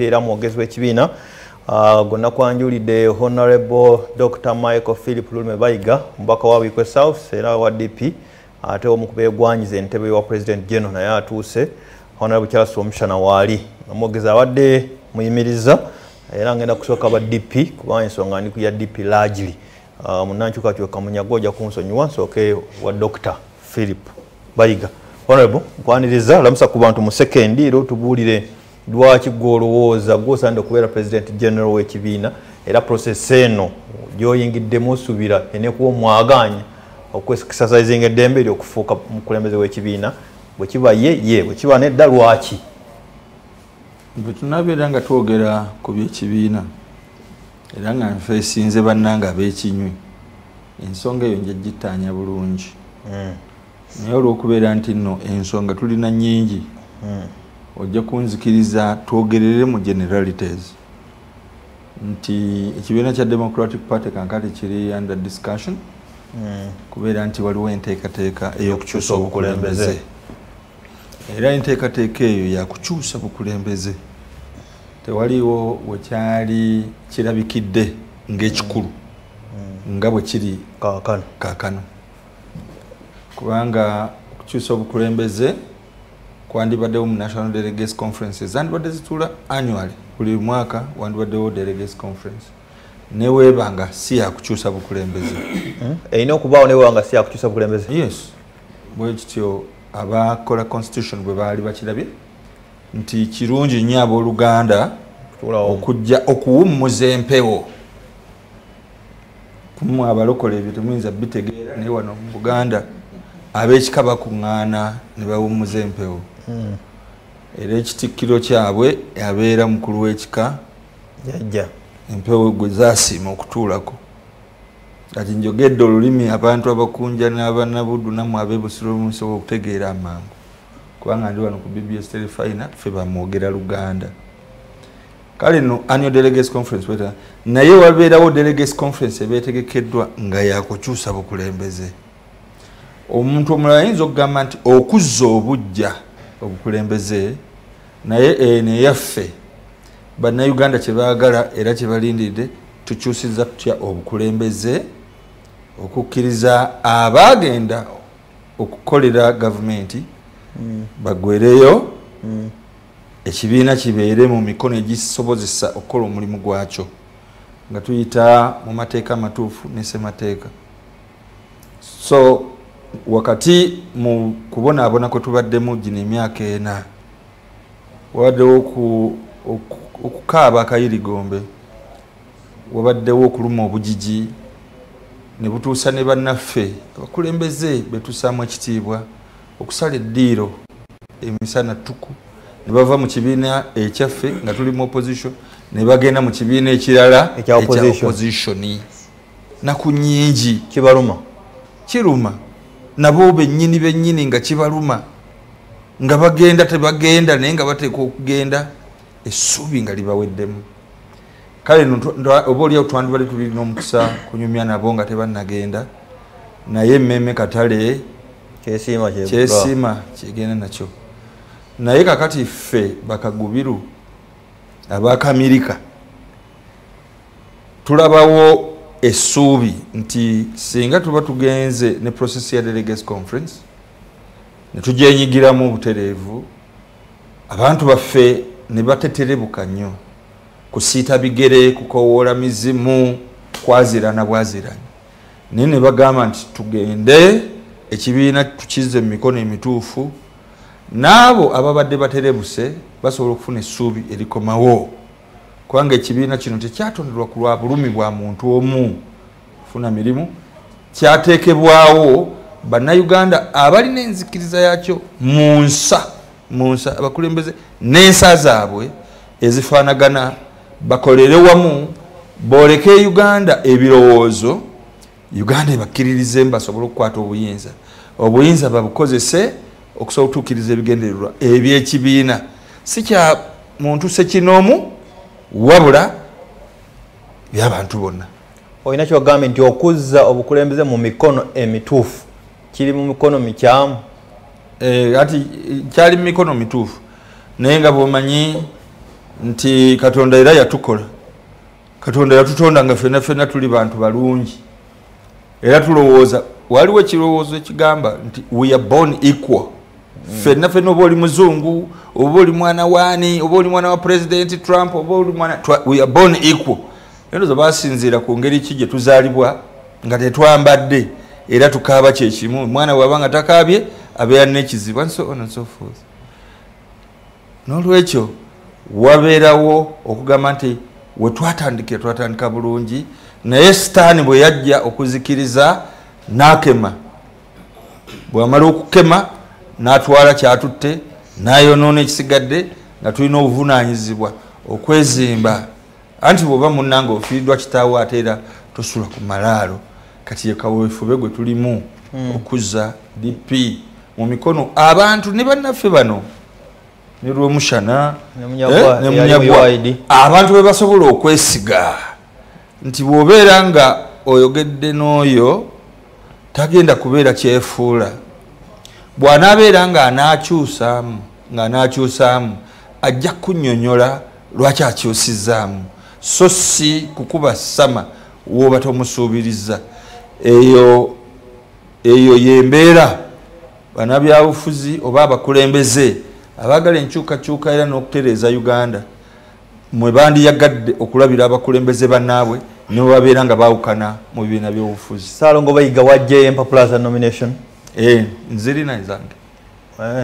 DP era mwogezi w'ekibiina. Gonna kwanjulidde Honorable Dr. Michael Philip Lulume Bayiga, omubaka wa Buikwe South era wa DP, ate omu ku beegwanyiza entebe wa President General naye atuuse. Honorable Charles Rwomushana waali. Omwogezi abadde muyimiriza era ngenda kusooka ba DP kubanga ensonga ndi ku ya DP largely. Munnankyukakyuka Munyago ojja kunsonyiwa, nsooke wa Dr. Philip Bayiga. Honorable, nkwaniriza, lamusa ku bantu mu sekendi era otubuulire lwaki gw'olowooza gw'osaanidde okubeera President General w'ekibiina era process eno gy'oyingiddemu osuubira enekuba omwagaanya okwexercisinga eddembe eryo okufuuka mukulembeze w'ekibiina. Bwe kiba ye ye, bwe kiba nedda lwaki? Bwe tunabeera nga twogera ku by'ekibiina era nga nfeesinze bannange ab'ekinywi, ensonga eyo nja gittaanya bulungi. Naye olw'okubeera nti nno ensonga tulina nnyingi, ojja kunzikiriza twogerere mu generalities nti ekibiina kya Democratic Party kankati kiri under discussion kubeera nti waliwo enteekateeka ey'okukyusa obukulembeze, era enteekateeka eyo yakukyusa bukulembeze. Tewaliwo wekyali kirabikidde ng'ekikulu nga bwe kiri kaakano, kubanga okukyusa obukulembeze kwandibaddewo mu National Delegates Conferences zandibadde zituula annually, buli mwaka wandibaddewo Delegates Conference neweeba nga si yakukyusa bukulembeze. Erina okubaawo neweeba nga si yakukyusa bukulembeze? Yes, bwe kityo abakola constitution bwe baali bakirabye nti kirungi nnyo abooluganda okujja okuwummuza empewo. Kumwe abalokole ebyo temuyinza bitegeera, naye wano mu Buganda ab'ekika bakuŋŋaana ne bawummuza empewo. Era ekitikkiro kyabwe abeera mukulu w'ekika jjajja empewo gwe zaasiima okutuulako. Kati njogedde olulimi abantu abakunja n'abannabuddu nammwe ab'e Busiro musobola okutegeera amangu, kubanga ndi wano ku BBS Terefayina ffe bamwogera Luganda. Kale nno annual delegates conference weta, naye wabeerawo delegates conference ebeetegekeddwa nga yakukyusa bukulembeze. Omuntu omulala ayinza okugamba nti okuzza obuggya obukulembeze, naye eno eyaffe bannayuganda kye baagala era kye balindiridde, tukyusiza tutya obukulembeze okukkiriza abaagenda okukolera gavumenti bagwereyo, ekibiina kibeere mu mikono egisobozesa okukola omulimu gwakyo nga tuyita mu mateeka amatuufu ne ssemateeka. So wakati mu kubonaabona kwe tubaddemu gino emyaka ena, wabaddewo okukaaba akayirigombe, wabaddewo okuluma obugigi ne butuusa ne bannaffe abakulembeze betusaamu ekitiibwa okusala eddiiro emisana ttuku ne bava mu kibiina ekyaffe nga tuli mu opposition ne bagenda mu kibiina ekirala ekya opposition. Naku nnyingi. Kibaluma. Kiruma nabo bennyini bennyini nga kibaluma, nga bagenda tebagenda naye nga bateekwa okugenda, essuubi nga libaweddemu. Kale oba oliawo twandibadde tulina omukisa kunyumya nabo nga tebannagenda, naye emmeme katale kyesiima kyegenda nakyo. Naye kakati ffe bakagubiru abakamirika tulabawo essuubi nti singa tuba tugenze ne process ya delegates conference ne tugyenyigiramu obutereevu, abantu baffe ne bateterebuka nnyo kusiita bigere, kukowoola mizimu, kwazirana bwazirana, naye ne bagamba nti tugende ekibiina tukizze mu mikono emituufu, n'abo ababadde baterebuse basobola okufuna essuubi erikomawo, kubanga ekibiina kino tekyatonderwa ku lwa bulumi bwa muntu omu kufuna mirimu, kyateekebwawo bannayuganda abalina enzikiriza yakyo mu nsa abakulembeze n'ensa zaabwe ezifaanagana bakolere wamu booleke Uganda ebirowoozo, Uganda ebakkiririzeemu basobole okukwata obuyinza, obuyinza babukozese okusobola okutuukiriza ebigendererwa eby'ekibiina, si kya muntu ssekinoomu wabula by'abantu bonna. Olina ky'ogambye nti okuzza obukulembeze mu mikono emituufu kiri mu mikono mikyamu? Ati kyali mu mikono mituufu, naye nga bw'omanyi Nti Katonda era yatukola, Katonda yatutonda nga ffenna ffenna tuli bantu balungi. Era tulowooza, waliwo ekirowoozo ekigamba nti we are born equal. Ffenna ffenna, oba oli muzungu, oba oli mwana waani, oba oli mwana wa President Trump, oba oli mwana, we are born equal. Endowooza basinziira ku ngeri ki gye tuzaalibwa nga tetwambadde, era tukaaba kyekimu. Omwana bw'aba nga takaabye abeera n'ekizibu, and so on and so forth. N'olwekyo wabeerawo okugamba nti we twatandikira twatandika bulungi, naye Sitaani bwe yajja okuzikiriza n'akema. Bw'amala okukema n'atwala kyatutte n'ayonoona ekisigadde, nga tulina obuvunaanyizibwa okwezimba. Anti bw'oba munnange ofiiriddwa kitaawo, ate era tosula ku malaalo. Kati ye kaweefube gwe tulimu okuzza DP mu mikono abantu ne bannaffe bano ne Rwomushana Ne Munyagwa, ne eyali mu Munyagwa. UID. Abantu be basobola okwesiga nti bw'obeera nga oyogedde n'oyo tagenda kubeera kyefuula. Bw'anaabeera ng'anaakyusaamu ajja kunnyonnyola lwaki akyusizaamu, so si kukuba ssama w'oba tomusuubiriza. Eyo y'embeera bannabyabufuzi oba abakulembeze abaagala enkyukakyuka era n'okutereeza Uganda mwe bandiyagadde okulabira abakulembeze bannaabwe ne bwe babeera nga baawukana mu bibiina by'obufuzi. Ssaalongo Bayiga, wajja empapula za nomination? Nzirina ezange.